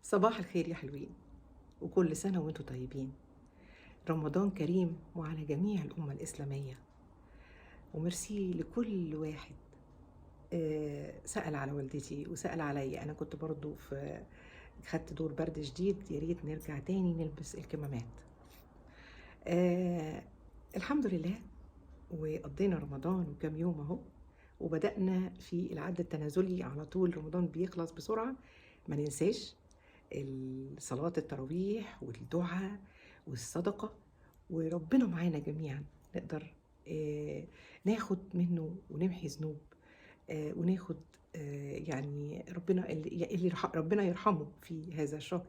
صباح الخير يا حلوين، وكل سنة وانتم طيبين. رمضان كريم وعلى جميع الأمة الإسلامية. وميرسي لكل واحد سأل على والدتي وسأل عليا. أنا كنت برضو في خدت دور برد شديد، يا ريت نرجع تاني نلبس الكمامات. الحمد لله، وقضينا رمضان وكام يوم اهو، وبدأنا في العد التنازلي على طول. رمضان بيخلص بسرعة، ما ننساش صلاة التراويح والدعاء والصدقة، وربنا معانا جميعا نقدر ناخد منه ونمحي ذنوب، وناخد يعني ربنا اللي ربنا يرحمه في هذا الشهر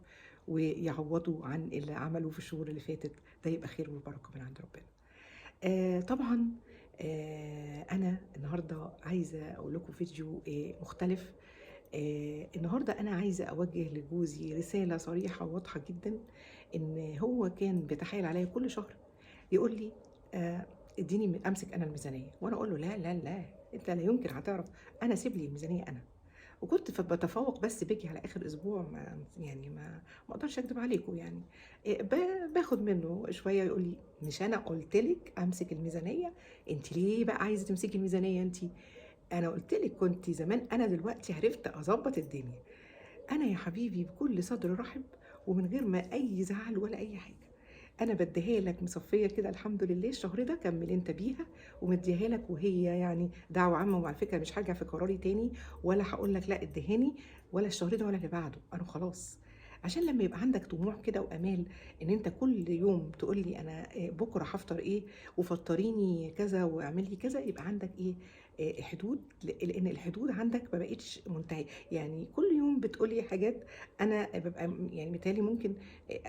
ويعوضه عن اللي عمله في الشهور اللي فاتت، ده يبقى خير وبركة من عند ربنا. طبعا أنا النهاردة عايزة أقول لكم فيديو مختلف. النهاردة أنا عايزة أوجه لجوزي رسالة صريحة وواضحة جدا، إن هو كان بيتحايل عليا كل شهر يقول لي اديني أمسك أنا الميزانية، وأنا أقول له لا لا لا، أنت لا يمكن هتعرف، أنا سيب لي الميزانية أنا. وكنت بتفوق، بس باجي على آخر أسبوع ما يعني ما أقدرش أكدب عليكم، يعني باخد منه شوية، يقول لي مش أنا قلت لك أمسك الميزانية، أنت ليه بقى عايزة تمسكي الميزانية أنت؟ أنا قلت لك كنت زمان، أنا دلوقتي عرفت أظبط الدنيا. أنا يا حبيبي بكل صدر رحب ومن غير ما أي زعل ولا أي حاجة، أنا بديها لك مصفية كده الحمد لله، الشهر ده كمل أنت بيها ومديها لك، وهي يعني دعوة عامة. وعلى فكرة مش هرجع في قراري تاني، ولا هقول لك لا اديهاني ولا الشهر ده ولا اللي بعده، أنا خلاص. عشان لما يبقى عندك طموح كده وأمال إن أنت كل يوم تقول لي أنا بكرة هفطر إيه وفطريني كذا واعمل لي كذا، يبقى عندك إيه حدود، لأن الحدود عندك ما بقتش منتهية. يعني كل يوم بتقولي حاجات أنا ببقى يعني متهيألي ممكن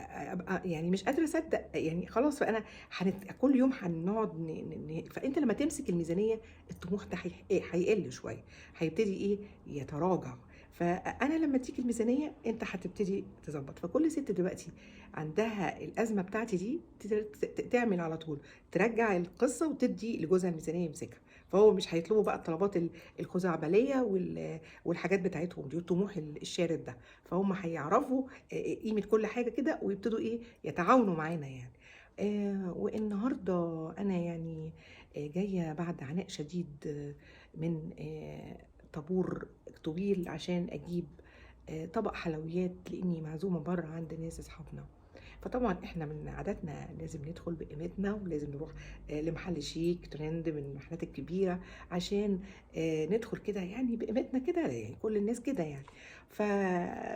أبقى يعني مش قادرة أصدق، يعني خلاص. فأنا كل يوم هنقعد فأنت لما تمسك الميزانية الطموح ده هيقل شوية، هيبتدي إيه يتراجع. فأنا لما تيجي الميزانية أنت هتبتدي تظبط. فكل ست دلوقتي عندها الأزمة بتاعتي دي تعمل على طول، ترجع القصة وتدي لجوزها الميزانية يمسكها، فهو مش هيطلبوا بقى الطلبات الخزعبلية والحاجات بتاعتهم دي والطموح الشارد ده، فهم هيعرفوا قيمة كل حاجة كده ويبتدوا إيه يتعاونوا معانا يعني. والنهاردة أنا يعني جاية بعد عناء شديد من طابور طويل عشان أجيب طبق حلويات، لأني معزومة بره عند ناس أصحابنا. فطبعا احنا من عاداتنا لازم ندخل بقيمتنا، ولازم نروح لمحل شيك ترند من المحلات الكبيرة عشان ندخل كده يعني بقيمتنا كده، يعني كل الناس كده يعني.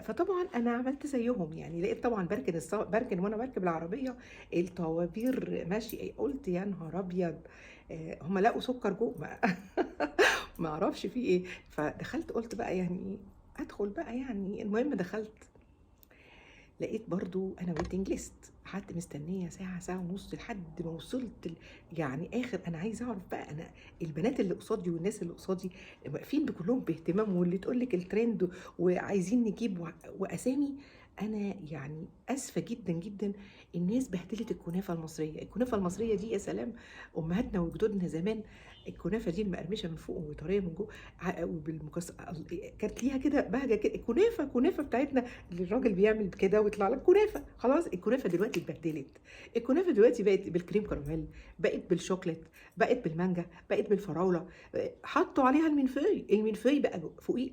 فطبعا انا عملت زيهم يعني، لقيت طبعا بركن وانا بركب العربية الطوابير ماشي، قلت يا نهار ابيض، هم لقوا سكر جوه ما اعرفش في ايه. فدخلت قلت بقى يعني ادخل بقى يعني، المهم دخلت لقيت برضو انا waiting list، قعدت مستنيه ساعة ساعة ونص لحد ما وصلت يعني اخر. انا عايزه اعرف بقى انا البنات اللي قصادي والناس اللي قصادي واقفين بكلهم باهتمام، واللي تقول لك الترند وعايزين نجيب واسامي. انا يعني اسفه جدا جدا، الناس بهدلت الكنافه المصرية. الكنافه المصرية دي يا سلام، امهاتنا وجدودنا زمان الكنافه دي المقرمشه من فوق وطريه من جوه وبالمكسر، كانت ليها كده بهجة كده. الكنافه كنافه بتاعتنا اللي الراجل بيعمل كده ويطلع لك كنافه، خلاص الكنافه دلوقتي اتبهدلت. الكنافه دلوقتي بقت بالكريم كراميل، بقت بالشوكليت، بقت بالمانجا، بقت بالفراوله، حطوا عليها ال mille-feuille، ال mille-feuille بقى فوقيه.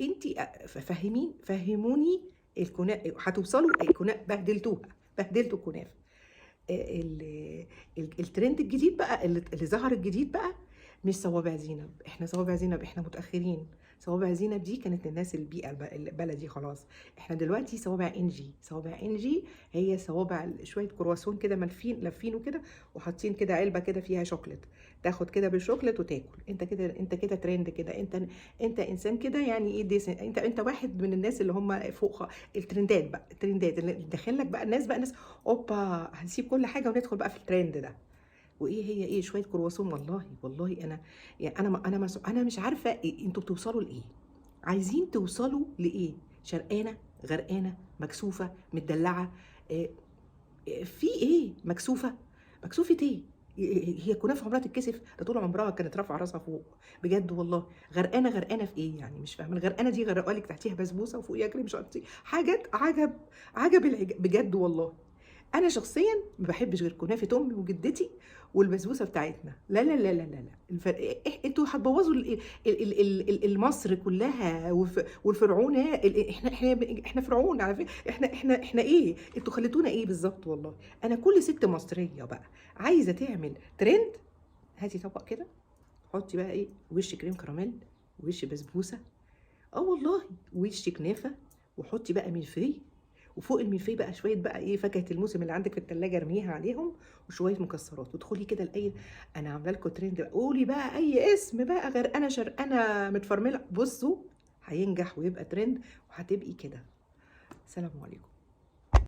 انت فهمين، فهموني الكنافه هتوصلوا الكنافه، بهدلتوها، بهدلتوا الكنافه. الترند الجديد بقى اللي ظهر الجديد بقى مش صوابع زينب، احنا صوابع زينب احنا متاخرين. صوابع زينب دي كانت للناس البيئة البلدي، خلاص احنا دلوقتي صوابع انجي. صوابع انجي هي صوابع شوية كرواسون كده ملفين لفينه كده وحاطين كده علبة كده فيها شوكليت، تاخد كده بالشوكليت وتاكل. انت كده، انت كده ترند كده، انت انسان كده يعني ايه ديسن، انت واحد من الناس اللي هم فوق الترندات بقى. الترندات اللي داخل لك بقى الناس بقى، ناس اوبا هنسيب كل حاجة وندخل بقى في الترند ده. وايه هي ايه شوية كرواسون؟ والله والله انا يعني انا ما انا ما انا مش عارفه إيه انتوا بتوصلوا لايه، عايزين توصلوا لايه؟ شرقانه، غرقانة، مكسوفه، متدلعه، إيه في ايه؟ مكسوفه، مكسوفه ايه هي كنافه عمرها تتكسف؟ ده طول عمرها كانت رافعه راسها فوق. بجد والله غرقانة، غرقانة في ايه يعني؟ مش فاهمه. الغرقانه دي غرقوا لك تحتيها بسبوسه وفوقيها كريم شانتيه، حاجات عجب، عجب العجب بجد والله. انا شخصيا ما بحبش غير كنافه امي وجدتي والبسبوسه بتاعتنا. لا لا لا لا لا لا، الفرق إيه؟ انتوا هتبوظوا المصر كلها والفرعونه. احنا فرعون على فكرة. احنا ايه؟ انتوا خليتونا ايه بالظبط والله. انا كل ست مصرية بقى عايزه تعمل ترند، هاتي طبق كده، حطي بقى ايه، وش كريم كراميل، وش بسبوسه، والله وش كنافه، وحطي بقى ميلفي، وفوق الميلفي بقى شوية بقى ايه، فاكهة الموسم اللي عندك في التلاجة ارميها عليهم، وشوية مكسرات، وادخلي كده لاي انا عامله لكم ترند بقى. قولي بقى اي اسم بقى، غرقانة شرقانه متفرمله، بصوا هينجح ويبقى ترند وهتبقي كده. سلام عليكم.